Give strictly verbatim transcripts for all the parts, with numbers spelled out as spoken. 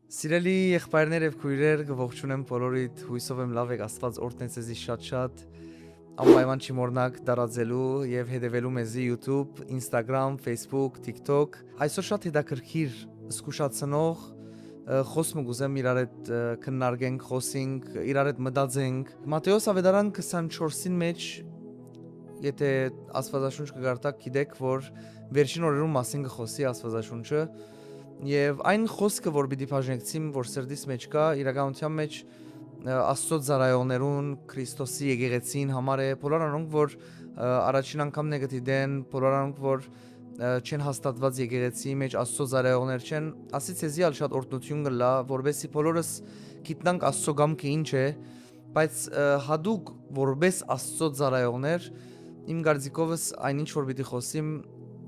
Սիրելի եղբայրներ եւ քույրեր, կը ողջունեմ բոլորիդ, յուսով եմ լաւ եք, Աստուած օրհնեցե զի շատ-շատ, անպայման չի մոռնաք տարածելու եւ հետեւելու մեզի YouTube, Instagram, Facebook, TikTok։ Այսօր շատ հետաքրքիր, զգուշացնող, ը, խոս մը կուզեմ իրար հետ, ը, քննարկենք, խոսենք, իրար հետ մտածենք։ Մատթէոս Ավետարան քսանչորսին մէջ, եթե Աստուածաշունչ կը կարդաք, գիտեք, որ վերջին օրերուն մասին կը խօսի Աստուածաշունչը, եւ այն խօսքը, որ պիտի բաժնեկցիմ, որ սրտիս մէջ կայ, իրականութեան մէջ, ը, Աստծո ծառայողներուն, Քրիստոսի եկեղեցին համար է, բոլոր անոնք, որ, ը, առաջին անգամն է կը դիտեն, բոլոր անոնք, որ, ը, չեն հաստատուած եկեղեցիի մէջ, Աստծո ծառայողներ չեն, ասի ձեզի ալ շատ օրհնութիւն կ'ըլլայ, որպէսզի բոլորս գիտնանք Աստծո կամքը ինչ է, բայց, ը, յատուկ որպէս Աստծո ծառայողներ, իմ կարծիքովս այն ինչ որ պիտի խօսիմ,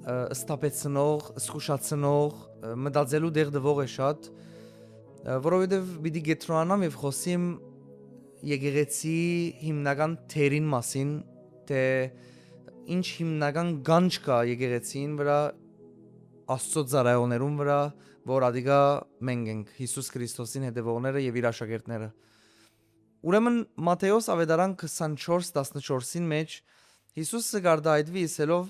ը, սթափեցնող, զգուշացնող, ը, մտածելու տեղ տուող է շատ, ը, որովհետեւ պիտի կեդրոնանամ եւ խօսիմ եկեղեցիի հիմնական դերին մասին, թէ ինչ հիմնական կանչ կայ եկեղեցիին վրայ, Աստծո ծառայողներուն վրայ, որ ատիկա մենք ենք, Յիսուս Քրիստոսին հետեւողները եւ իր աշակերտները։ Ուրեմն Մատթէոս Ավետարան քսանչորս տասնչորսին մէջ Յիսուսը կ'արտայայտուի ըսելով.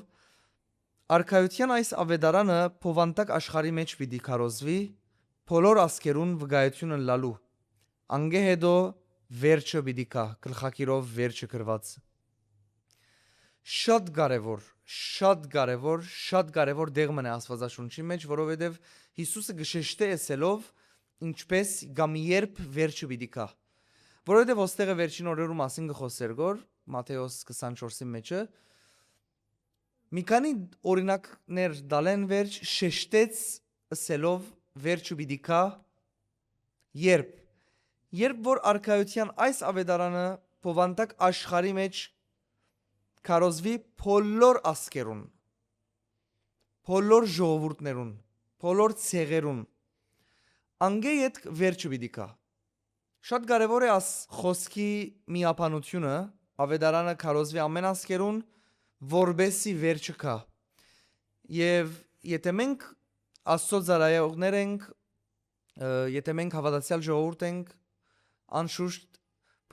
«Արքայութեան այս Ավետարանը բովանդակ աշխարհի մէջ պիտի քարոզուի, բոլոր ազգերուն վկայութիւն ըլլալու։ Անկէ յետոյ վերջը պիտի գայ», գլխագիրով վերջը գրուած։ Շատ կարեւոր, շատ կարեւոր, շատ կարեւոր տեղ մըն է Աստուածաշունչի մէջ, որովհետեւ Յիսուսը կը շեշտէ ըսելով ինչպէս կամ երբ վերջը պիտի գայ։ Որովհետեւ ոստեղը վերջին օրերու մասին կը խօսէր գոր, Մատթէոս քսանչորսին մէջը, մի քանի օրինակներ տալէն վերջ շեշտեց ըսելով վերջը պիտի գայ երբ, երբ որ արքայութեան այս Ավետարանը բովանդակ աշխարհի մէջ քարոզուի բոլոր ազգերուն, բոլոր ժողովուրդներուն, բոլոր ցեղերուն, անկէ ետք վերջը պիտի գայ։ Շատ կարեւոր է աս խօսքի միաբանութիւնը, Ավետարանը քարոզուի ամէն ազգերուն, որպէսզի վերջը գայ։ Եւ եթե մենք Աստծո ծառայողներ ենք, ը, եթե մենք հաւատացեալ ժողովուրդ ենք, անշուշտ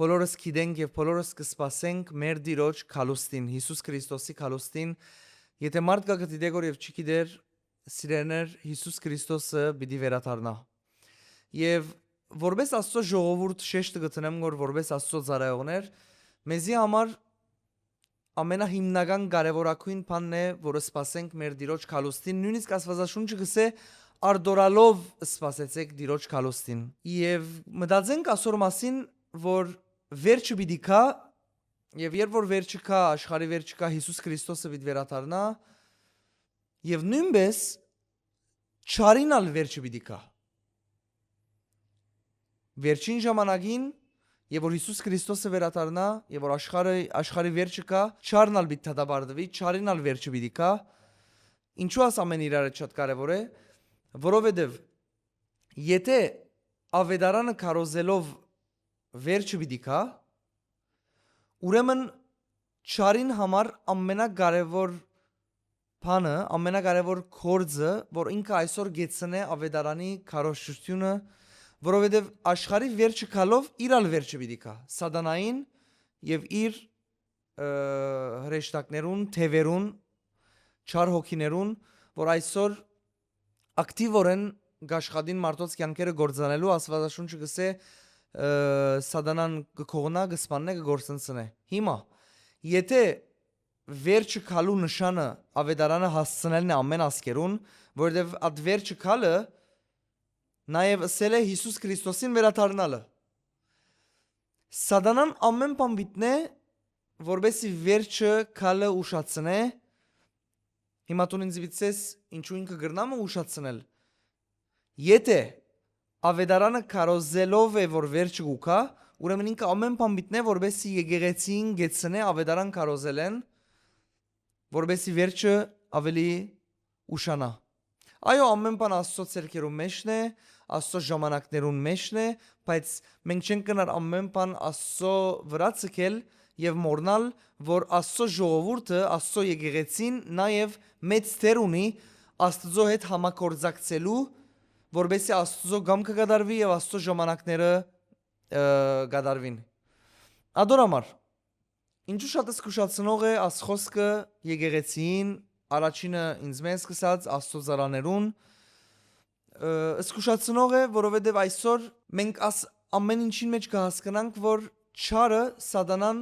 բոլորս գիտենք եւ բոլորս կը սպասենք մեր Տիրոջ գալուստին, Յիսուս Քրիստոսի գալուստին։ Եթե մարդ կայ կը դիտէ գոր եւ չի գիտեր, սիրելիներ, Յիսուս Քրիստոսը պիտի վերադառնայ։ Եւ որպէս Աստծո ժողովուրդ, շեշտը կը դնեմ գոր որպէս Աստծո ծառայողներ, մեզի համար ամենահիմնական կարեւորագոյն բանն է, որ սպասենք մեր Տիրոջ գալուստին, նոյնիսկ Աստուածաշունչը կ'ըսէ. «Արտորալով սպասեցէք Տիրոջ գալուստին»։ Եւ մտածենք ասոր մասին, որ վերջը պիտի գայ, եւ երբ որ վերջը գայ, աշխարհի վերջը գայ, Յիսուս Քրիստոսը պիտի վերադառնայ, եւ նոյնպէս չարին ալ վերջը պիտի գայ։ Վերջին ժամանակին, եւ որ Յիսուս Քրիստոսը վերադառնայ, եւ որ աշխարհը, աշխարհի վերջը գայ, չարն ալ պիտի դատապարտուի, չարին ալ վերջը պիտի գայ։ Ինչու՞ աս ամէն իրար հետ շատ կարեւոր է, որովհետեւ եթե Ավետարանը քարոզելով վերջը պիտի գայ, ուրեմն չարին համար ամենակարեւոր բանը, ամենակարեւոր գործը, որ ինքը այսօր կեցնէ Ավետարանի քարոզչութիւնը, որովհետեւ աշխարհի վերջը գալով իր ալ վերջը պիտի գայ, սատանային եւ իր, ը, հրեշտակներուն, թեւերուն, չար հոգիներուն, որ այսօր ակտիվորեն կաշխատին մարդոց կյանքերը գործանելու, Աստուածաշունչը կ'ըսէ, ը, սատանան կը քողնայ, կը սպաննէ, կը գործընծնէ։ Հիմա, եթե վերջը գալու նշանը Ավետարանը հասցնելն է ամէն ազգերուն, որովհետեւ այդ վերջը գալը նաեւ ըսել է Յիսուս Քրիստոսին վերադառնալը։ Սատանան ամէն բան պիտնէ, որպէսզի վերջը գալը ուշացնէ։ Հիմա դուն ինձ պիտի ըսես, ինչու ինքը կրնայ մը ուշացնել։ Եթե Ավետարանը քարոզելով է, որ վերջը կու գայ, ուրեմն ինքը ամէն բան պիտնէ, որպէսզի եկեղեցին կեցնէ Ավետարան քարոզելէն, որպէսզի վերջը ավելի ուշանայ։ Այո, ամէն բան Աստծո ձեռքերուն մէջն է, Աստծո ժամանակներուն մէջն է, բայց մենք չենք կրնար ամէն բան Աստծո վրայ ձգել եւ մոռնալ, որ Աստծո ժողովուրդը, Աստծո եկեղեցին նաեւ մեծ դեր ունի Աստծո հետ համագործակցելու որպեսզի Աստուծոյ կամքը կատարուի եւ Աստուծոյ ժամանակները, ը, կատարուին։ Ատոր համար, ինչու շատ զգուշացնող է այս խօսքը եկեղեցիին, առաջինը ինձ մեն սկսած, Աստուծոյ ծառաներուն, ը, զգուշացնող է, որովհետեւ այսօր մենք աս ամէն ինչին մէջ կը հասկնանք, որ չարը, սատանան,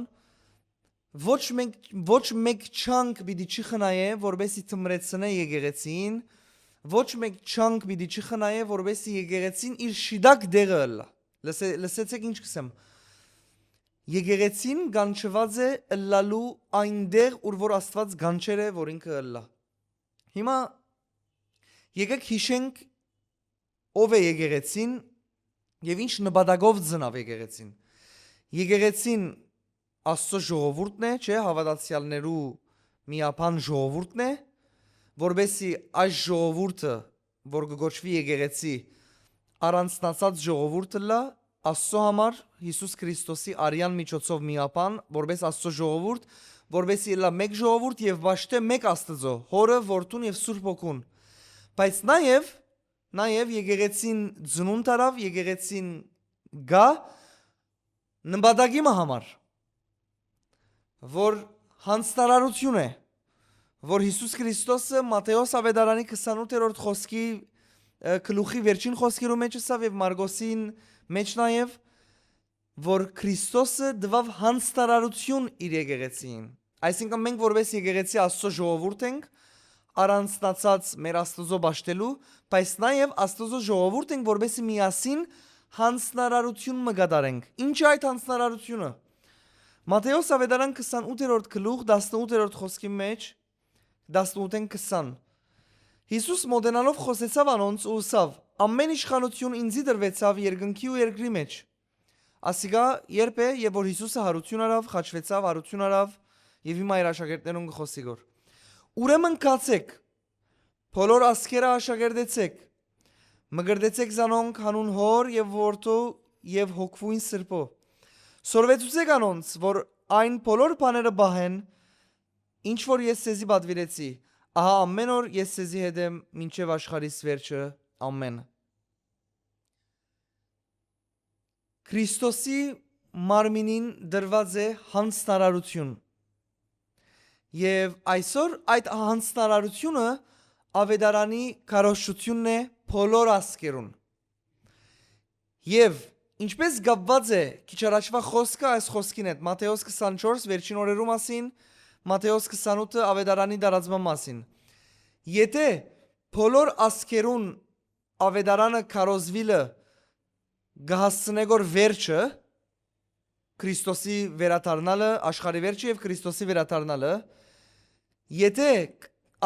ոչ մէկ, ոչ մէկ չանք պիտի չի խնայէ, որպեսզի թմրեցնէ եկեղեցին, ոչ մէկ չանք պիտի չի խնայէ, որպեսզի եկեղեցին իր շիտակ տեղը ըլլայ։ Լսե-, լսեցէք ինչ կ'ըսեմ։ Եկեղեցին կանչուած է ըլլալու այն տեղ, ուր որ Աստուած կանչեր է, որ ինքը ըլլայ։ Հիմա եկեք յիշենք ով է եկեղեցին եւ ինչ նպատակով ծնաւ եկեղեցին։ Եկեղեցին Աստուծոյ ժողովուրդն է, չէ՞, հաւատացեալներու միաբան ժողովուրդն է, որպեսզի այս ժողովուրդը, որ կը կոչուի եկեղեցի, առանձնացած ժողովուրդ ըլլայ, Աստուծոյ համար Յիսուս Քրիստոսի արեան միջոցով միաբան, որպէս Աստուծոյ ժողովուրդ, որպեսզի ըլլայ մէկ ժողովուրդ եւ պաշտէ մէկ Աստուծոյ, Հօրը, Որդուն եւ Սուրբ Հոգուն։ Բայց նաեւ, նաեւ եկեղեցին ծնունդ առաւ, եկեղեցին գայ նպատակի մը համար, որ յանձնարարութիւն է, որ Յիսուս Քրիստոսը Մատթէոս աւետարանի քսանութերորդ խօսքի, ը, գլուխի վերջին խօսքերու մէջ ըսաւ եւ Մարկոսին մէջ նաեւ, որ Քրիստոսը տուաւ յանձնարարութիւն իր եկեղեցիին։ Այսինքն մենք որպէս եկեղեցի Աստուծոյ ժողովուրդ ենք, առանձնացած մեր Աստուծոյ պաշտելու, բայց նաեւ Աստուծոյ ժողովուրդ ենք, որպէսզի միասին յանձնարարութիւն մը կատարենք։ Ի՞նչ է այդ յանձնարարութիւնը։ Մատթէոս աւետարան քսանութերորդ գլուխ, տասնութերորդ խօսքի մէջ, տասնութ քսան։ Յիսուս մօտենալով խօսեցաւ անոնց ու ըսաւ. «Ամէն իշխանութիւն ինծի տրուեցաւ երկնքի ու երկրի մէջ»։ Ասիկա երբ է, երբ որ Յիսուսը յարութիւն առաւ, խաչուեցաւ, յարութիւն առաւ եւ հիմա իր աշակերտներուն կը խօսի գոր։ «Ուրեմն գացէք, բոլոր ազգերը աշակերտեցէք, մկրտեցէք զանոնք յանուն Հօր եւ Որդու եւ Հոգւոյն Սրբոյ։ Սորվեցուցէք անոնց, որ այն բոլոր բաները պահեն, ինչ որ ես ձեզի պատուիրեցի, ահա ամէն օր ես ձեզի հետ եմ մինչեւ աշխարհիս վերջը։ Ամէն»։ Քրիստոսի մարմինին տրուած է յանձնարարութիւն։ Եւ այսօր այդ յանձնարարութիւնը աւետարանի քարոզչութիւնն է բոլոր ազգերուն։ Եւ ինչպէս կապուած է քիչ առաջուայ խօսքը այս խօսքին հետ, Մատթէոս քսանչորս վերջին օրերու մասին, Մատթէոս քսանութը աւետարանի տարածման մասին։ Եթէ բոլոր ազգերուն աւետարանը քարոզուիլը կը հասցնէ գոր վերջը, Քրիստոսի վերադառնալը, աշխարհի վերջը եւ Քրիստոսի վերադառնալը, եթէ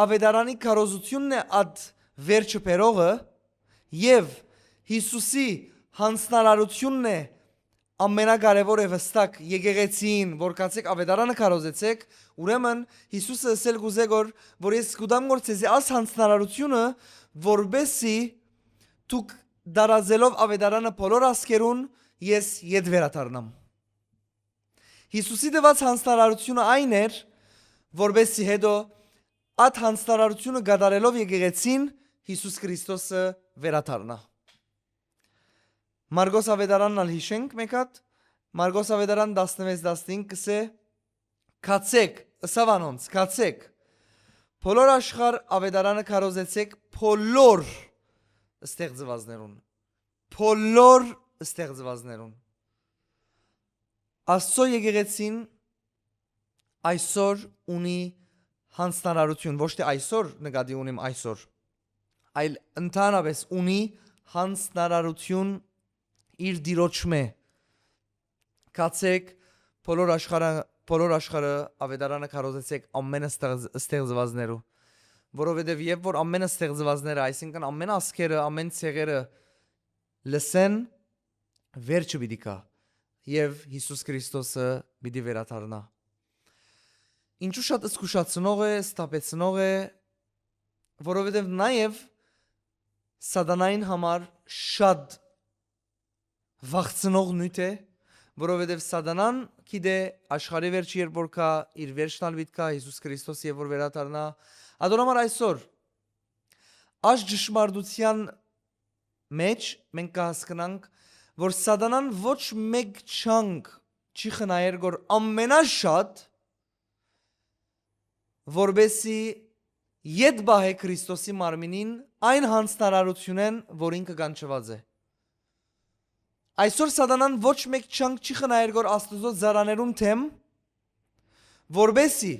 աւետարանի քարոզութիւնն է այդ վերջը բերողը եւ Յիսուսի յանձնարարութիւնն է ամենակարեւոր եւ հստակ եկեղեցին, որ գացէք աւետարանը քարոզեցէք, ուրեմն Յիսուսը ըսել կ'ուզէ գոր, որ ես կու տամ գոր ձեզի աս յանձնարարութիւնը, որպեսզի դուք տարածելով աւետարանը բոլոր ազգերուն, ես ետ վերադառնամ։ Յիսուսի տուած յանձնարարութիւնը այն էր, որպեսզի հետո այդ յանձնարարութիւնը կատարելով եկեղեցին Յիսուս Քրիստոսը վերադառնայ։ Մարկոս աւետարանն ալ յիշենք մէկ հատ, Մարկոս աւետարան տասնվեց տասնհինգ կ'ըսէ. «Գացէք», ըսաւ անոնց, «գացէք, բոլոր աշխարհ աւետարանը քարոզեցէք բոլոր ստեղծուածներուն, բոլոր ստեղծուածներուն»։ Աստուծոյ եկեղեցին այսօր ունի յանձնարարութիւն, ոչ թէ այսօր նկատի ունիմ այսօր, այլ ընդհանրապէս ունի յանձնարարութիւն իր Տիրոջմէ։ «Գացէք, բոլոր աշխարհը, բոլոր աշխարհը աւետարանը քարոզեցէք ամէն ստեղծ-, ստեղծուածներու, որովհետեւ երբ որ ամէն ստեղծուածները, այսինքն ամէն ազգերը, ամէն ցեղերը լսեն, վերջը պիտի գայ եւ Յիսուս Քրիստոսը պիտի վերադառնայ»։ Ինչու շատ զգուշացնող է, սթափեցնող է, որովհետեւ նաեւ սատանային համար շատ վախցնող նիւթ է, որովհետեւ սատանան գիտէ աշխարհի վերջը երբ որ գայ, իր վերջն ալ պիտի գայ, Յիսուս Քրիստոս երբ որ վերադառնայ։ Ատոր համար այսօր այս ճշմարտութեան մէջ մենք կը հասկնանք, որ Սատանան ոչ մէկ չանք չի խնայեր գոր ամենաշատ, որպեսի յետ պահէ Քրիստոսի մարմինին այն յանձնարարութիւնէն, որ ինքը կանչուած է։ Այսօր Սատանան ոչ մէկ չանք չի խնայեր գոր Աստուծոյ ծառաներուն դէմ, որպեսի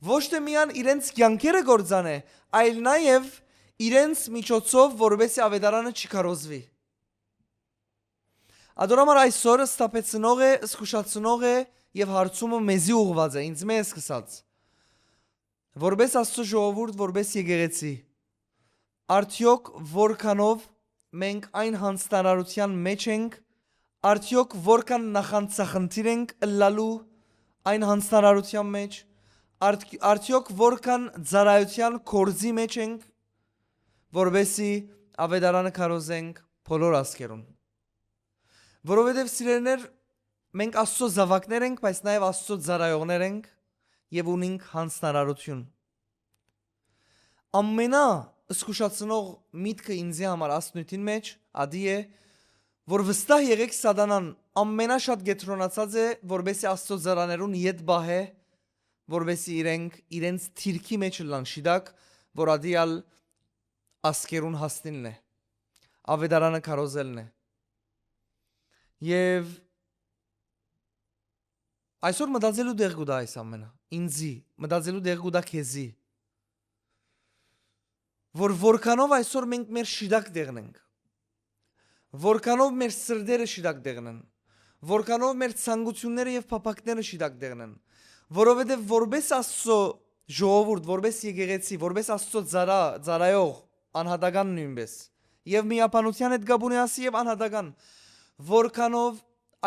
ոչ թէ միայն իրենց կեանքերը կործանէ, այլ նաեւ իրենց միջոցով, որպեսի աւետարանը չի քարոզուի։ Ատոր համար այսօր սթափեցնող է, զգուշացնող է եւ հարցումը մեզի ուղղուած է, ինձ մէ սկսած։ Որպէս Աստուծոյ ժողովուրդ, որպէս եկեղեցի, արդեօք որքանով մենք այն յանձնարարութեան մէջ ենք, արդեօք որքան նախանձախնդիր ենք ըլլալու այն յանձնարարութեան մէջ, արդ-, արդեօք որքան ծառայութեան գործի մէջ ենք, որպեսի աւետարանը քարոզենք բոլոր ազգերուն։ Որովհետեւ, սիրելիներ, մենք Աստուծոյ զաւակներ ենք, բայց նաեւ Աստուծոյ ծառայողներ ենք եւ ունինք յանձնարարութիւն։ Ամենա զգուշացնող միտքը ինձի համար այս նիւթին մէջ ատի է, որ վստահ եղէք, Սատանան ամենաշատ կեդրոնացած է, որպեսի Աստուծոյ ծառաներուն յետ պահէ, որպեսի իրենք իրենց դիրքի մէջ ըլլան շիտակ, որ ատի ալ ազգերուն հասնիլն է, աւետարանը քարոզելն է։ Եւ այսօր մտածելու տեղ կու տայ այս ամենը, ինձի, մտածելու տեղ կու տայ քեզի, որ որքանով այսօր մենք մեր շիտակ տեղն ենք, որքանով մեր սրտերը շիտակ տեղն են, որքանով մեր ցանկությունները եւ փափաքները շիտակ տեղն են, որովհետեւ որպէս Աստուծոյ ժողովուրդ, որպէս եկեղեցի, որպէս Աստուծոյ ծառա-, ծառայող անհատական նոյնպէս, եւ միաբանութեան հետ կապ ունի ասի եւ անհատական, որքանով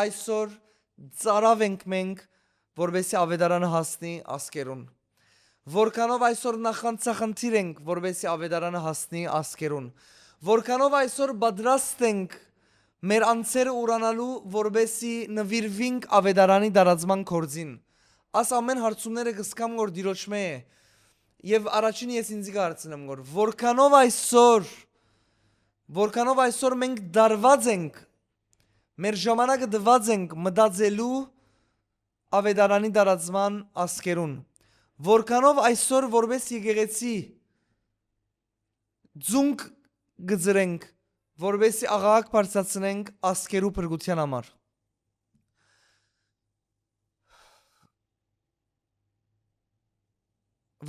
այսօր ծառաւ ենք մենք, որպեսզի աւետարանը հասնի ազգերուն, որքանով այսօր նախանձախնդիր ենք, որպեսզի աւետարանը հասնի ազգերուն, որքանով այսօր պատրաստ ենք մեր անձերը ուրանալու, որպեսզի նուիրուինք աւետարանի տարածման գործին։ Աս ամէն հարցումները կ'ըսկամ, որ Տիրոջմէ է, եւ առաջինը ես ինձի կ'հարցնեմ, որ որքանով այսօր, որքանով այսօր մենք դարված ենք, մեր ժամանակը տված ենք մտածելու աւետարանի տարածման ազգերուն, որքանով այսօր որպէս եկեղեցի ձունկ կ'երթանք, որպեսզի աղաղակ բարձրացնենք ազգերու փրկութեան համար։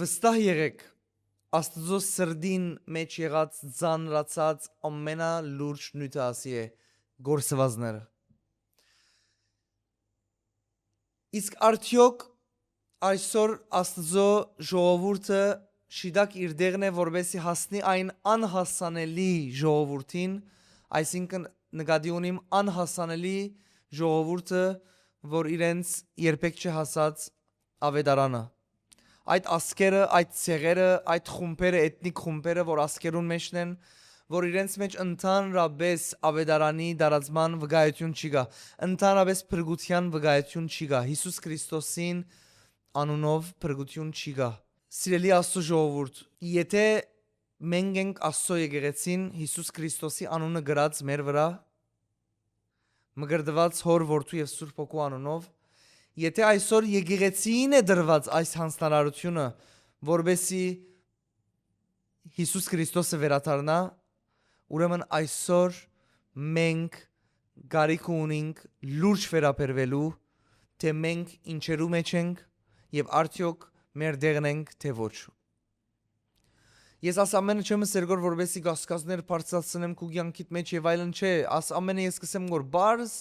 Վստահ եղէք, Աստուծոյ սրտին մէջ եղած ծանրացած ամենալուրջ նիւթը ասի է՝ գործուածները։ Իսկ արդեօք այսօր Աստուծոյ ժողովուրդը շիտակ իր տեղն է, որպեսզի հասնի այն անհասանելի ժողովուրդին, այսինքն՝ նկատի ունիմ անհասանելի ժողովուրդը, որ իրենց երբեք չի հասած աւետարանը։ Այդ ազգերը, այդ ցեղերը, այդ խումբերը, էթնիկ խումբերը, որ ազգերուն մէջն են, որ իրենց մէջ ընդհանրապես աւետարանի տարածման վկայութիւն չի գա, ընդհանրապես փրկութեան վկայութիւն չի գա, Յիսուս Քրիստոսին անունով փրկութիւն չի գա։ Սիրելի Աստուծոյ ժողովուրդ, եթէ մենք ենք Աստուծոյ եկեղեցին, Յիսուս Քրիստոսի անունը գրած մեր վրայ, մկրտուած Հօր, Որդու եւ Սուրբ Հոգու անունով, եթէ այսօր եկեղեցին է տրուած այս յանձնարարութիւնը, որպեսզի Յիսուս Քրիստոսը վերադառնայ, ուրեմն այսօր մենք կարիք ունինք լուրջ վերաբերուելու, թէ մենք ինչերու մէջ ենք եւ արդեօք մեր տեղն ենք, թէ ոչ։ Ես աս ամէնը չեմ ըսեր գոր, որպեսզի կասկածներ բարձրացնեմ քու կեանքիդ մէջ եւ այլն, չէ, աս ամէնը ես կ'ըսեմ գոր պարզ,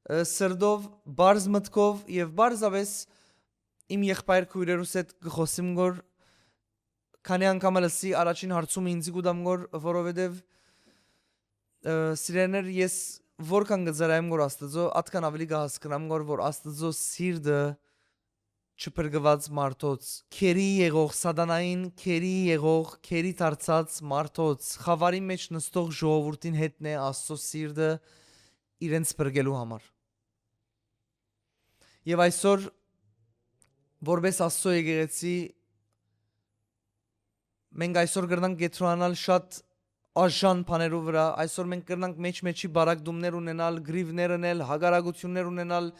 ը, սրտով, պարզ մտքով եւ պարզապէս իմ եղբայր քոյրերուս հետ կը խօսիմ գոր, քանի անգամ ալ ըսի, առաջին հարցումը ինձի կու տամ գոր, որովհետեւ, ը, սիրելիներ, ես որքան կը ծառայեմ գոր Աստուծոյ, ատքան աւելի կը հասկնամ գոր, որ Աստուծոյ սիրտը չփրկուած մարդոց, քերի եղող, սատանային քերի եղող, քերի դարձած մարդոց, խաւարի մէջ նստող ժողովուրդին հետն է Աստուծոյ սիրտը իրենց փրկելու համար։ Եւ այսօր, որպէս Աստուծոյ եկեղեցի, մենք այսօր կրնանք կեդրոնանալ շատ աժան բաներու վրայ։ Այսօր մենք կրնանք մեջ-մեջի բարակտումներ ունենալ, գրիվներ ընել, հակառակութիւններ ունենալ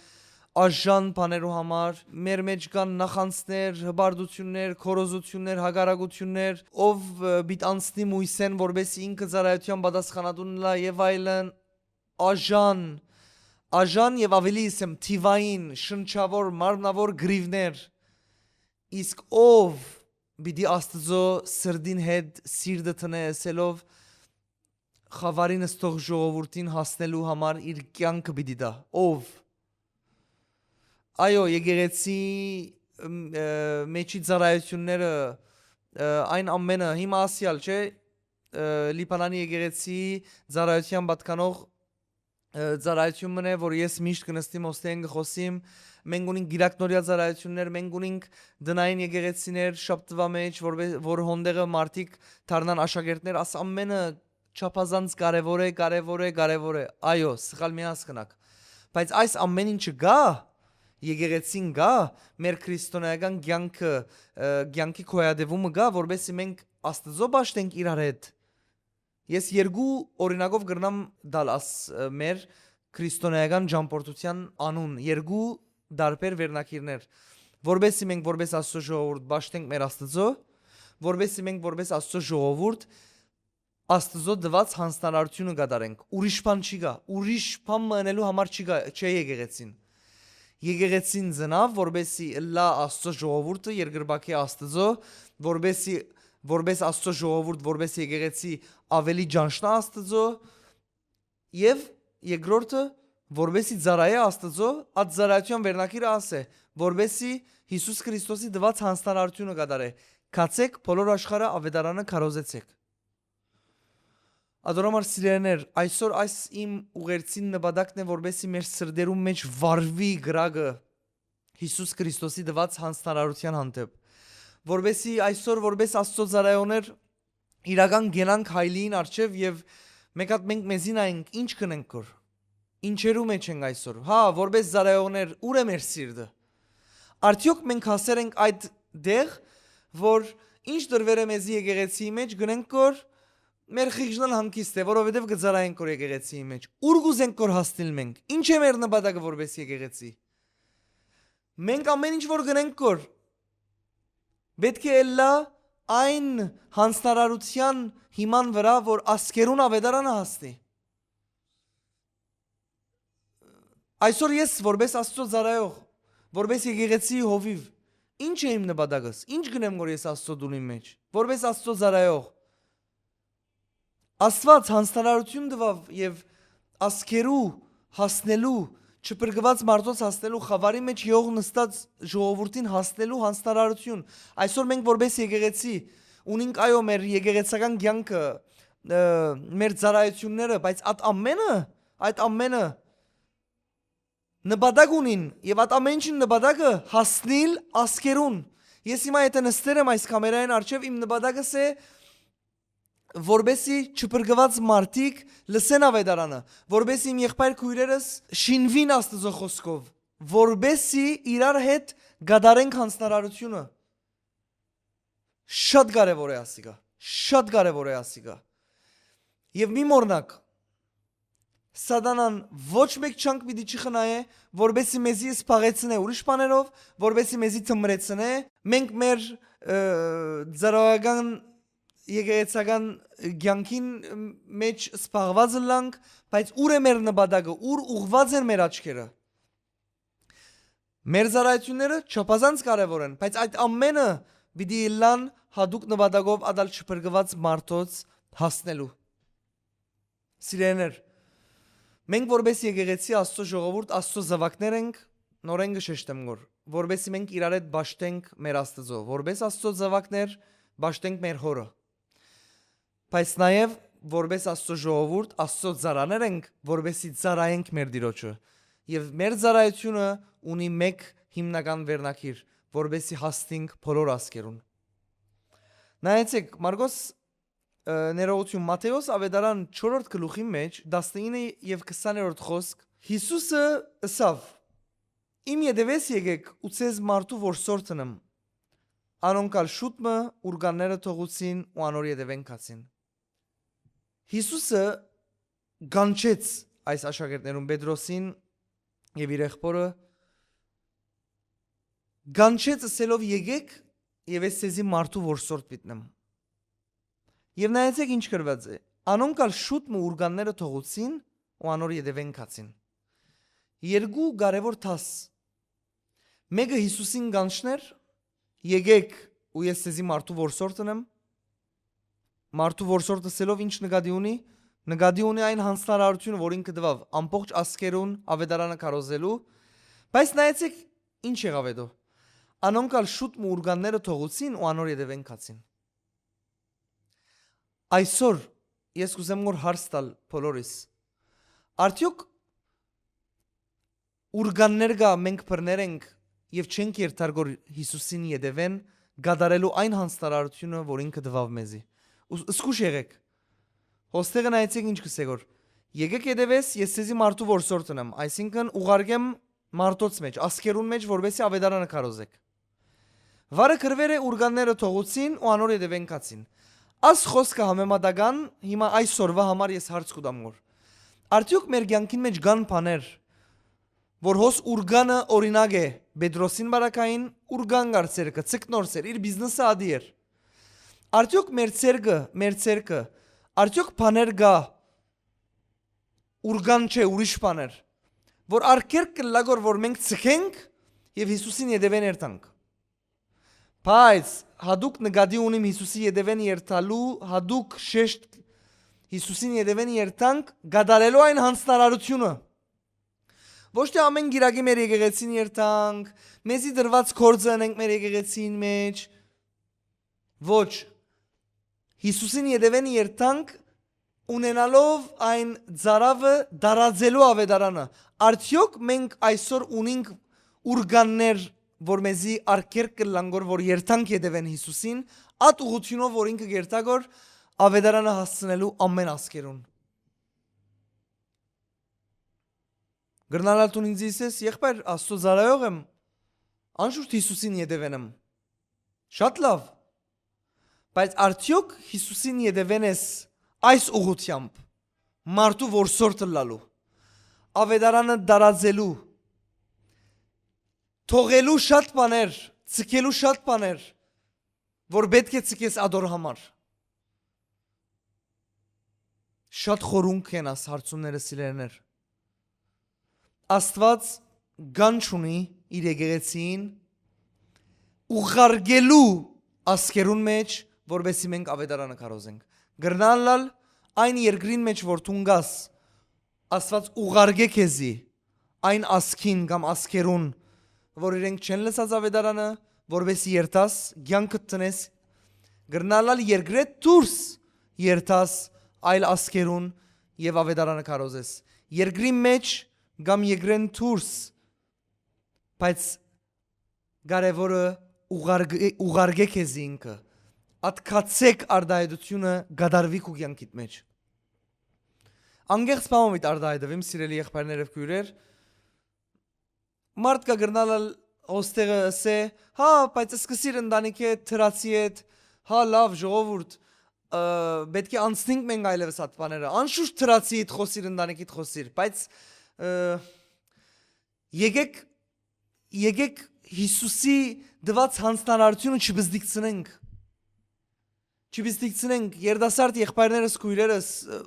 աժան բաներու համար։ Մեր մեջ կան նախանձներ, հպարտութիւններ, քորոզութիւններ, հակառակութիւններ, ով, ը, պիտի անցնի Մոյսէն, որպէս ինքը ծառայութեան պատասխանատուն ըլլայ եւ այլն։ Աժան, աժան եւ աւելի ըսեմ, թիւային, շնչաւոր, մարմնաւոր գրիվներ։ Իսկ ով պիտի Աստուծոյ սրտին հետ սիրտը դնէ, ըսելով խաւարին ստող ժողովուրդին հասնելու համար իր կեանքը պիտի տայ։ Ով։ Այո, եկեղեցի, մ, ը, մեջի ծառայութիւնները, ը, այն ամենը, հիմա ասիալ չէ, ը, Լիբանանի եկեղեցի ծառայութեան պատկանող, ը, ծառայութիւն մըն է, որ ես միշտ կը նստիմ, հոստեան կը խօսիմ, մենք ունենք կիրակնորեայ ծառայութիւններ, մենք ունենք տնային եկեղեցիներ շաբթուայ մէջ, որ, որ հոն տեղը մարդիկ դառնան աշակերտներ, աս ամենը չափազանց կարեւոր է, կարեւոր է, կարեւոր է։ Այո, սխալ մի հասկնաք։ Բայց այս ամեն ինչը կա, եկեղեցին կա, մեր քրիստոնեական կեանքը, ը, կեանքի գոյատեւումը կա, որպեսզի մենք Աստուծոյ պաշտենք իրար հետ։ Ես երկու օրինակով կրնամ տալ աս, ը, մեր քրիստոնեական ճամբորդութեան անուն, երկու տարբեր վերնագիրներ, որպեսզի մենք որպես Աստուծոյ ժողովուրդ պաշտենք մեր Աստուծոյ, որպեսզի մենք որպես Աստուծոյ ժողովուրդ Աստուծոյ տուած յանձնարարութիւնը կատարենք։ Ուրիշ բան չի գայ, ուրիշ բան մը ընելու համար չի գայ, չէ եկեղեցին։ Եկեղեցին ծնաւ, որպեսզի ըլլայ Աստուծոյ ժողովուրդը, երկրպագի Աստուծոյ, որպեսզի, որպես Աստուծոյ ժողովուրդ, որպես եկեղեցի աւելի ճանչնայ Աստուծոյ, եւ երկրորդը, որպեսզի ծառայէ Աստուծոյ, այդ ծառայութեան վերնագիրը աս է, որպեսզի Յիսուս Քրիստոսի տուած յանձնարարութիւնը կատարէ։ Գացէք բոլոր աշխարհը, աւետարանը քարոզեցէք։ Ատոր համար, սիրելիներ, այսօր այս իմ ուղերձին նպատակն է, որպեսզի մեր սրտերուն մէջ վառուի կրակը Յիսուս Քրիստոսի տուած յանձնարարութեան հանդէպ, որպեսզի այսօր, որպես Աստուծոյ ծառայողներ, իրական կենանք հայլիին առջեւ եւ մէկ հատ մենք մեզի նայենք, ի՞նչ կ'ընենք կոր, ինչերու մէջ ենք այսօր, հա, որպես ծառայողներ, ո՞ւր է մեր սիրտը։ Արդեօք մենք հասեր ենք այդ տեղ, որ ինչ տրուեր է մեզի եկեղեցիի մէջ, կ'ընենք կոր, մեր խիղճն ալ հանգիստ է, որովհետեւ կը ծառայենք կոր եկեղեցիի մէջ։ Ո՞ւր կ'ուզենք կոր հասնիլ մենք, ի՞նչ է մեր նպատակը որպես եկեղեցի։ Մենք ամեն ինչ որ կ'ընենք կոր, պէտք է ըլլայ այն յանձնարարութեան հիման վրայ, որ ազգերուն աւետարանը հասնի։ Այսօր ես, որպես Աստուծոյ ծառայող, որպես եկեղեցիի հովիւ, ի՞նչ է իմ նպատակս, ի՞նչ կ'ընեմ կոր ես Աստուծոյ տունին մէջ, որպես Աստուծոյ ծառայող։ Աստուած յանձնարարութիւն տուաւ եւ ազգերու հասնելու, չփրկուած մարդոց հասնելու, խաւարի մէջ եղող նստած ժողովուրդին հասնելու յանձնարարութիւն։ Այսօր մենք որպես եկեղեցի ունենք, այո, մեր եկեղեցական կեանքը, ը, մեր ծառայութիւնները, բայց այդ ամենը, այդ ամենը նպատակ ունին եւ այդ ամեն ինչին նպատակը հասնիլ ազգերուն։ Ես հիմա եթե նստեր եմ այս կամերային առջեւ, իմ նպատակս է, որպեսի չփրկուած մարդիկ լսեն աւետարանը, որպեսի իմ եղբայր քոյրերս շինուին Աստուծոյ խօսքով, որպեսի իրար հետ կատարենք յանձնարարութիւնը։ Շատ կարեւոր է ասիկա, շատ կարեւոր է ասիկա։ Եւ մի մոռնաք, Սատանան ոչ մէկ չանք պիտի չխնայէ, որպեսի մեզի սպաղեցնէ ուրիշ բաներով, որպեսի մեզի թմրեցնէ։ Մենք մեր, ը, ծառայական, եկեղեցական կեանքին մէջ սպաղված ըլլանք, բայց ո՞ւր է մեր նպատակը, ո՞ւր ուղղված են մեր աչքերը։ Մեր ծառայությունները չափազանց կարեւոր են, բայց այդ ամենը պիտի ըլլան յատուկ նպատակով ատալ չփրկուած մարդոց հասնելու։ Սիրելիներ, մենք որպես եկեղեցի, Աստուծոյ ժողովուրդ, Աստուծոյ զաւակներ ենք, նորէն կը շեշտեմ գոր, որպեսզի մենք իրար հետ պաշտենք մեր Աստուծոյ, որպես Աստուծոյ զաւակներ պաշտենք մեր Հօրը, բայց նաեւ որպես Աստուծոյ ժողովուրդ, Աստուծոյ ծառաներ ենք, որպեսզի ծառայենք մեր Տիրոջը, եւ մեր ծառայությունը ունի մէկ հիմնական վերնագիր, որպեսզի հասնենք բոլոր ազգերուն։ Նայեցեք, Մարկոս, ը, ներողություն, Մատթէոս աւետարան չորրորդ գլուխի մէջ, տասնինը եւ քսաներորդ խօսք, Յիսուսը ըսաւ. «Իմ ետեւէս եկէք ու ձեզ մարդու որսորդ ընեմ»։ Անոնք ալ շուտ մը ուրկանները թողուցին ու անոր ետեւէն գացին։ Յիսուսը կանչեց այս աշակերտներուն, Պետրոսին եւ իր եղբորը, կանչեց ըսելով. «Եկեք եւ ես ձեզի մարդու որսորդ պիտի տամ»։ Եւ նայեցեք ինչ գրուած է. «Անոնք ալ շուտ մը ուրկանները թողուցին ու անոր ետեւէն գացին»։ Երկու կարեւոր դաս։ Մէկը Յիսուսին կանչներ. «Եկեք ու ես ձեզի մարդու որսորդ տամ»։ Մարդու որսորդ ըսելով ինչ նկատի ունի։ Նկատի ունի այն յանձնարարութիւնը, որ ինքը տուաւ ամբողջ ազգերուն, աւետարանը քարոզելու։ Բայց նայեցեք ինչ եղաւ հետո. «Անոնք ալ շուտ մը ուրկանները թողուցին ու անոր ետեւէն գացին»։ Այսօր ես կ'ուզեմ նոր հարց տալ բոլորիս. արդեօք ուրկաններ կայ, մենք բռներ ենք եւ չենք երթար գոր Յիսուսին ետեւէն, կատարելու այն յանձնարարութիւնը, որ ինքը տուաւ մեզի։ Ու զգուշ եղեք։ Հոստեղը նայեցեք ինչ կ'ըսէ գոր. «Եկեք ետեւէս, ես ձեզի մարդու որսորդ տամ», այսինքն՝ ուղարկեմ մարդոց մէջ, ազգերուն մէջ, որպեսզի աւետարանը քարոզէք։ Վարը գրուեր է. «Ուրկանները թողուցին ու անոր ետեւէն գացին»։ Այս խօսքը համեմատական, հիմա այսօրվա համար ես հարց կու տամ նոր. արդեօք մեր կեանքին մէջ կան բաներ, որ հոս ուրկանը օրինակ է Պետրոսին պարագային, ուրկան կար, ցերկը, ձկնորս էր, իր բիզնեսը ատի էր։ Արդեօք մեր ցերկը, մեր ցերկը, արդեօք բաներ կայ, ուրկան չէ, ուրիշ բաներ, որ արգելք կ'ըլլայ գոր որ մենք ձգենք եւ Յիսուսին ետեւէն երթանք։ Բայց յատուկ նկատի ունիմ Յիսուսի ետեւէն երթալու, յատուկ շեշտ Յիսուսին ետեւէն երթանք կատարելու այն յանձնարարութիւնը։ Ոչ թէ ամէն կիրակի մեր եկեղեցին երթանք, մեզի դրուած գործը ընենք մեր եկեղեցին մէջ։ Ոչ, Յիսուսին ետեւէն երթանք ունենալով այն ծարաւը դարածելու աւետարանը։ Արդեօք մենք այսօր ունինք ուրկաններ, որ մեզի արգելք կ'ըլլան գոր որ երթանք ետեւէն Յիսուսին, այդ ուղղութիւնով որ ինքը կ'երթայ գոր աւետարանը հասցնելու ամէն ազգերուն։ Կրնալ ալ դուն ինձ ըսես. «Եղբայր, Աստծո ծառայող եմ, անշուշտ Յիսուսին ետեւէն եմ»։ Շատ լաւ, բայց արդեօք Յիսուսին ետեւէն ես այս ուղղութեամբ, մարդու որսորդ ըլլալու, աւետարանը դարածելու, թողելու շատ բաներ, ձգելու շատ բաներ, որ պէտք է ձգես ատոր համար։ Շատ խորունկ են աս հարցումները, սիրելիներ։ Աստուած կանչ ունի իր եկեղեցին ուղարկելու ազգերուն մէջ, որպեսզի մենք աւետարանը քարոզենք։ Կրնան ըլլալ այն երկրին մէջ որ դուն կաս, Աստուած ուղարկէ քեզի այն ազգին կամ ազգերուն, որ իրենք չեն լսած աւետարանը, որպեսզի երթաս, կեանքդ դնես, կրնան ըլլալ երկրէ դուրս երթաս այլ ազգերուն եւ աւետարանը քարոզես։ Երկրի մէջ կամ երկրէն դուրս, բայց կարեւորը ուղարկէ, ուղարկէ քեզի ինքը։ Ատկացեք արտայայտությունը կատարուի քու կեանքիդ մէջ։ Անկեղծ բան մը պիտի արտայայտուիմ, սիրելի եղբայրներ եւ քոյրեր, մարդ կը կրնալ ալ հոստեղը ըսէ. «Հա, բայց սկսիր ընտանիքի հետ, թրացի հետ, հա, լաւ, ժողովուրդ, ը, պէտք է անցնենք մենք այլեւս այդ բաները, անշուշտ թրացի հետ խոսիր, ընտանիքիդ խոսիր, բայց, ը, եկեք, եկեք Յիսուսի տված յանձնարարութիւնը չբզդիքցնենք»։ Չբիստիքցնենք, երիտասարդ եղբայրներս, քոյրերս, ը,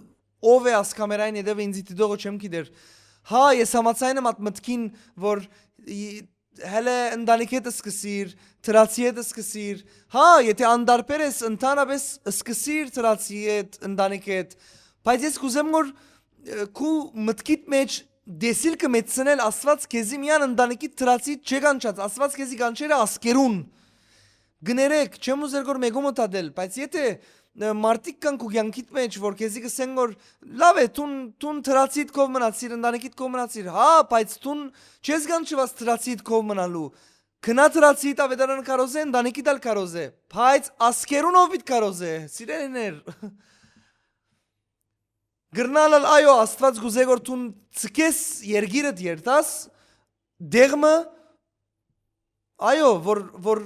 ով է աս կամերային ետևը ինձի դիտողը չեմ գիտեր։ Հա, ես համաձայն եմ այդ մտքին, որ ի-, հելէ ընտանիք հետ սկսիր, թրացի հետ սկսիր։ Հա, եթե անդարբեր ես, ընդհանրապես սկսիր թրացի հետ, ընտանիք հետ։ Բայց ես կուզեմ, որ, ը, քու մտքիդ մեջ դեսիլքը մեծցնել, Աստված քեզի միան ընտանիքի թրացի չէ կանչած, Աստված քեզի կանչեր է ասկերուն։ Կներեք, չեմ ուզեր որ մեկը մտածել, բայց եթե, ը, մարդիկ կան քու կյանքիդ մեջ, որ քեզի կսեն որ լավ է, դուն, դուն թրացիդ քով մնացիր, ընտանիքիդ քով մնացիր, հա, բայց դուն չես կանչված թրացիդ քով մնալու, քնա թրացիդ ավետարանը կարոզե, ընտանիքիդ ալ կարոզե, բայց ասկերուն ով պիտ կարոզե, սիրելիներ։ Գրնալ ալ, այո, Աստված գուզե որ դուն ցկես երկիրդ երթաս, դեղմը, այո, որ, որ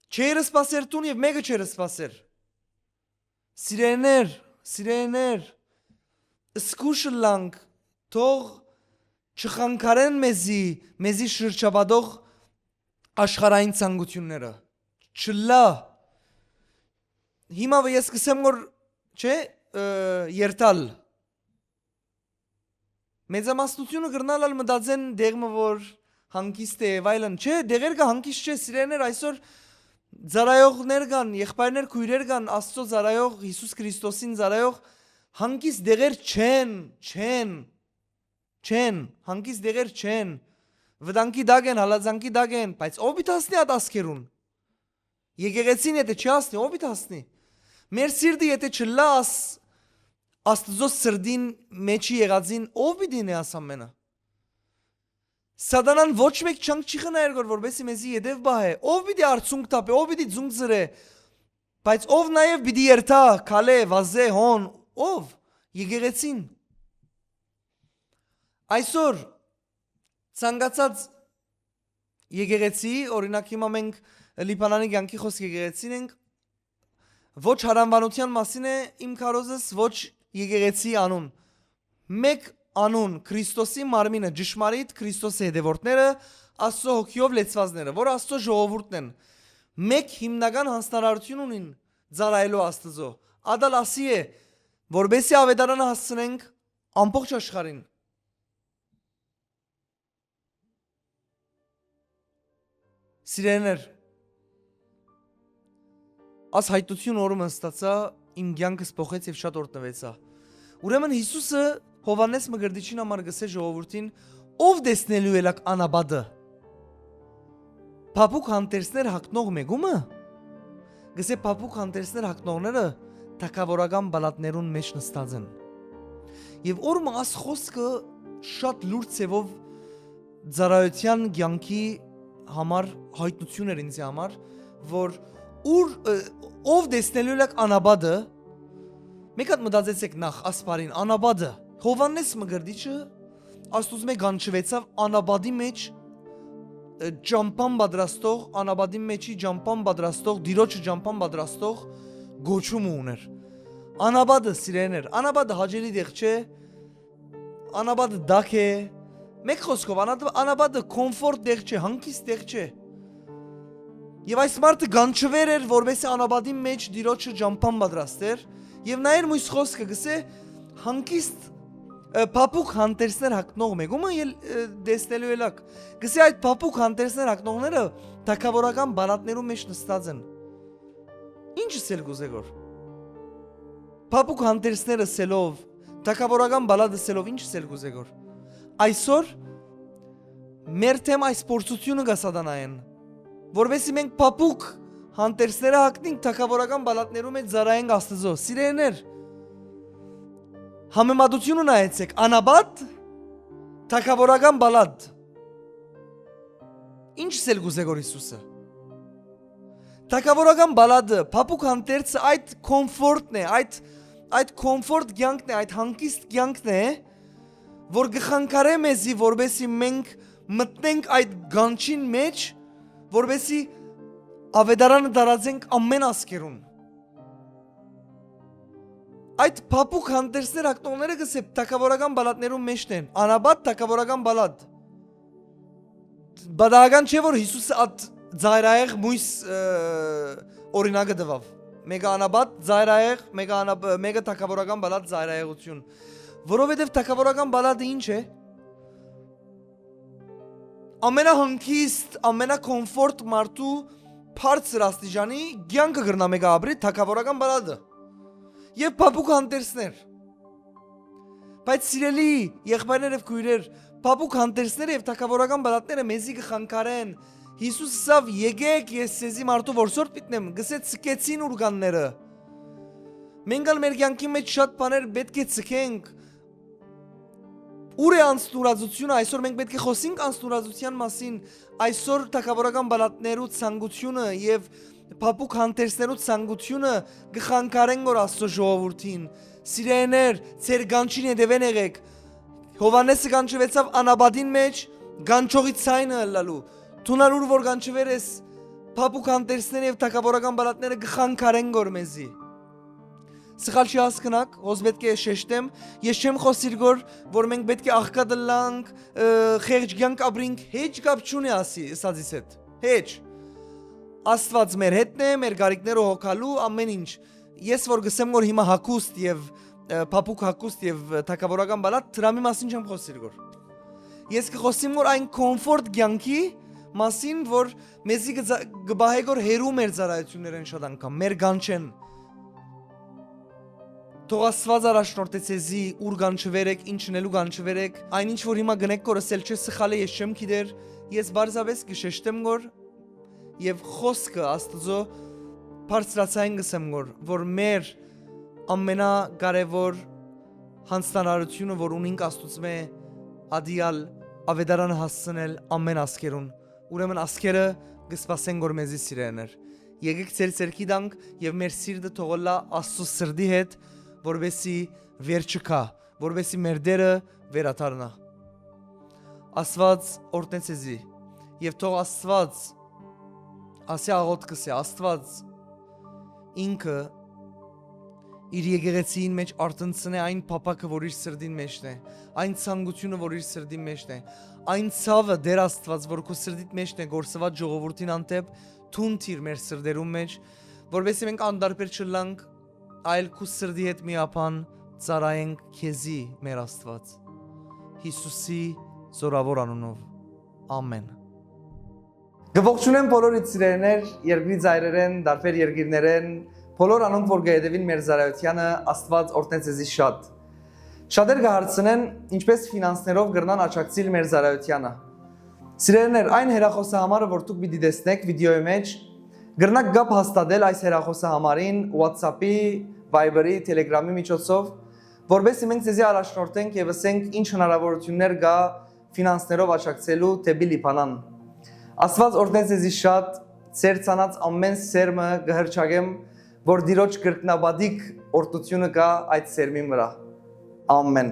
չեր սպասեր դուն և մեկը չեր սպասեր։ Սիրեներ, զգուշ ըլլանք, թող չխանգարեն մեզի, մեզի շրջապատող աշխարհային ցանկութիւնները։ Չլա։ Հիմա ես կսեմ որ, չէ, ը, երթալ։ Մեծամասնութիւնը կրնալ ալ մտածեն դեղ մը որ հանգիստ է եւ այլն։ Չէ, դեղեր կը հանգիստ չէ, սիրեներ, այսօր ծառայողներ կան, եղբայրներ, քոյրեր կան, Աստծո ծառայող, Յիսուս Քրիստոսին ծառայող, հանգիստ դեղեր չեն, չեն, չեն, հանգիստ դեղեր չեն, վտանգի տակ են, հալածանքի տակ են, բայց ով պիտի հասնի այդ ազգերուն։ Եկեղեցին եթե չի հասնի, ով պիտի հասնի։ Մեր սիրտը եթե չլա աս, Աստծո սրտին մեջի եղածին, ով պիտի նե աս ամենը։ Սատանան ոչ մեկ չանք չի խնայեր գոր, որպեսի մեզի ետև պահէ, ով պիտի արցունք թափէ, ով պիտի ձունկ զրե, բայց ով նաև պիտի երթա, քալէ, վազէ, հոն, ով, եկեղեցին։ Այսօր ցանկացած եկեղեցի, օրինակ հիմա մենք Լիբանանի կյանքի խոսք եկեղեցին ենք, ոչ հարանվանության մասին է իմ քարոզս, ոչ եկեղեցի անուն։ Մեկ անուն, Քրիստոսի մարմինը, ճշմարիտ Քրիստոսի հետևորդները, Աստծո հոգիով լեցվածները, որ Աստծո ժողովուրդն են, մեկ հիմնական հանձնարարություն ունին ծառայելու Աստծո։ Ադալ ասի է, որպեսի ավետարանը հասցնենք ամբողջ աշխարհին։ Սիրելիներ, աս հայտնություն օրը մը ստացայ, իմ կեանքս փոխեց եւ շատ օրհնուեցայ։ Ուրեմն Յիսուսը Յովհաննէս Մկրտիչին համար գսէ ժողովուրդին. «Ով տեսնելու ելաք անապատը, փափուկ հանդերձներ հագնող մեկու՞մը»։ Գսէ. «Փափուկ հանդերձներ հագնողները թագաւորական պալատներուն մէջ նստած են»։ Եւ օր մը աս խոսքը շատ լուրջ ձևով ծառայության կեանքի համար հայտնություն էր ինձի համար, որ ուր, ը, ով տեսնելու ելաք անապատը, մեկ հատ մտածեցեք նախ, ասպարին, անապատը, Յովհաննէս Մկրտիչը, Աստուծմէ կանչուեցաւ անապատի մէջ, ը, ճամբան պատրաստող, անապատի մեջի ճամբան պատրաստող, Տիրոջը ճամբան պատրաստող կոչումը ուներ։ Անապատը, սիրեներ, անապատը հաճելի տեղ չէ, անապատը տաք է։ Մեկ խոսքով, անապ-, անապատը կոմֆորտ տեղ չէ, հանգիստ տեղ չէ։ Եւ այս մարդը կանչուեր էր, որպեսզի անապատի մէջ Տիրոջը ճամբան պատրաստեր։ Եւ նայեր մյուս խոսքը, գսէ. «Հանգիստ, ը, փափուկ հանդերձներ հագնող մեկումը ել-, ը, տեսնելու ելաք»։ Գսէ. «Այդ փափուկ հանդերձներ հագնողները թագաւորական պալատներու մէջ նստած են»։ Ինչ ըսել կուզե գոր։ Փափուկ հանդերձներ ըսելով, թագաւորական պալատ ըսելով, ինչ ըսել կուզե գոր։ Այսօր մեր թեմ այս փորձութիւնը կա սատանայեն, որովհետեւ մենք փափուկ հանդերձները հագնենք, թագաւորական պալատներու մէջ ծառայենք Աստծո։ Սիրելիներ, համեմատությունը նայեցեք, անապատ, թագաւորական պալատ։ Ինչ ըսել կուզե գոր Յիսուսը։ Թագաւորական պալատը, փափուկ հանդերձը այդ կոմֆորտն է, այդ, այդ կոմֆորտ կեանքն է, այդ հանգիստ կեանքն է, որ կխանգարէ մեզի, որպեսզի մենք մտնենք այդ գանչին մէջ, որպեսզի ավետարանը տարածենք ամեն ազգերուն։ Այդ փափուկ հանդերձներ հագնողները, գսե, թագաւորական պալատներուն մէջն են, անապատ թագաւորական պալատ։ Պատահական չէ, որ Յիսուսը այդ ծայրայեղ մույս, ը, օրինակը տուաւ։ Մեկը անապատ ծայրայեղ, մեկը անապ-, մեկը թագաւորական պալատ ծայրայեղություն։ Որովհետեւ թագաւորական պալատը ինչ է։ Ամենահանգիստ, ամենակոմֆորտ մարդու բարձր աստիճանի կեանքը կրնայ մեկը ապրի թագաւորական պալատը։ Եւ փափուկ հանդերձներ։ Բայց սիրելի եղբայրներ եւ քույրեր, փափուկ հանդերձները եւ թագաւորական պալատները մեզի կխանգարեն։ Յիսուս ըսաւ. «Եկեք, ես ձեզի մարդու որսորդ պիտի նեմ», գսե, ցկեցին ուրգանները։ Մենք ալ մեր կեանքի մէջ շատ բաներ պէտք է ցկենք։ Ո՞ւր է անձնուրացությունը, այսօր մենք պէտք է խոսենք անձնուրացության մասին, այսօր թագաւորական պալատներու ցանկությունը եւ փափուկ հանդերձներու ցանկությունը կը խանգարեն գոր Աստծո ժողովուրդին։ Սիրեներ, ձեր կանչին հետեւեն եղեք։ Յովհաննէսը կանչուեցաւ անապատին մէջ կանչողի ցայնը ըլլալու։ Դուն ալ ուր որ կանչուեր ես, փափուկ հանդերձները եւ թագաւորական պալատները կը խանգարեն գոր մեզի։ Սխալ չի հասկնաք, հոս պէտք է շեշտեմ, ես չեմ խօսիր գոր, որ մենք պէտք է աղքատ ըլլանք, ը, խեղճ կեանք ապրինք, հեչ կապ չունի ասի, ըսածիս հետ։ Հեչ։ Աստուած մեր հետն է, մեր գարիքները հոգալու, ամեն ինչ։ Ես որ գսեմ որ հիմա հակուստ եւ, ը, փափուկ հակուստ եւ թակավորական բալատ, դրամի մասին չեմ խօսիր գոր։ Ես կխօսիմ որ այն կոմֆորտ կեանքի մասին, որ մեզի կը զա-, կը պահէ գոր հերու մեր ծառայություններէն շատ անգամ, մեր գանչէն։ Թող Աստուած առաջնորդէ ձեզի, ուր կանչուեր եք, ինչ ընելու կանչուեր եք, այն ինչ որ հիմա գնեք գոր ըսել չէ սխալ է, ես չեմ գիտեր, ես պարզապէս կը շեշտեմ գոր եւ խօսքը Աստուծոյ բարձրացային կ'ըսեմ գոր, որ մեր ամենակարեւոր յանձնարարութիւնը որ ունինք Աստուծմէ ատիալ աւետարանը հասցնել ամեն ազգերուն, ուրեմն ազգերը կը սպասեն գոր մեզի սիրելիներ։ Եկեք ձեր ձեռքի տանք եւ մեր սիրտը թող ըլլայ Աստծո սրտի հետ, որպեսզի վեր չգայ, որպեսզի մեր Տերը վերադառնայ։ Աստուած օրհնէ ձեզի եւ թող Աստուած ասի աղօթքս է, Աստուած ինքը իր եկեղեցին մէջ արթնցնէ այն փափաքը որ իր սրտին մէջն է, այն ցանկությունը որ իր սրտին մէջն է, այն ցաւը Տեր Աստուած որ քու սրտիդ մէջն է գործուած ժողովուրդին հանդէպ, թուն թիր մեր սրտերուն մէջ, որպեսզի մենք անտարբեր չըլլանք, այլ քու սրտի հետ միաբան ծառայենք քեզի, մեր Աստուած, Յիսուսի զորաւոր անունով։ Ամեն։ Կը ողջունեմ բոլոր իմ սիրելիներ, երկրի ծայրերէն, տարբեր երկիրներէն, բոլոր անոնք որ կը հետեւին մեր ծառայությանը, Աստուած օրհնէ ձեզի շատ։ Շատեր կը հարցնեն, ինչպէս ֆինանսներով կրնան աջակցիլ մեր ծառայությանը։ Սիրելիներ, այն հեռախոսահամարը որ դուք պիտի տեսնէք վիդեոյի մէջ, կրնաք կապ հաստատել այս հեռախոսահամարին WhatsApp-ի, Viber-ի, Telegram-ի միջոցով, որպեսզի մենք ձեզի առաջնորդենք եւ ըսենք ինչ հնարավորություններ կայ ֆինանսներով աջակցելու դէպի Լիբանան։ Աստուած օրհնէ ձեզի շատ, ձեր ցանած ամէն սերմը կը հռչակեմ, որ Տիրոջ կրկնապատիկ օրհնութիւնը կայ այդ սերմին վրայ։ Ամեն։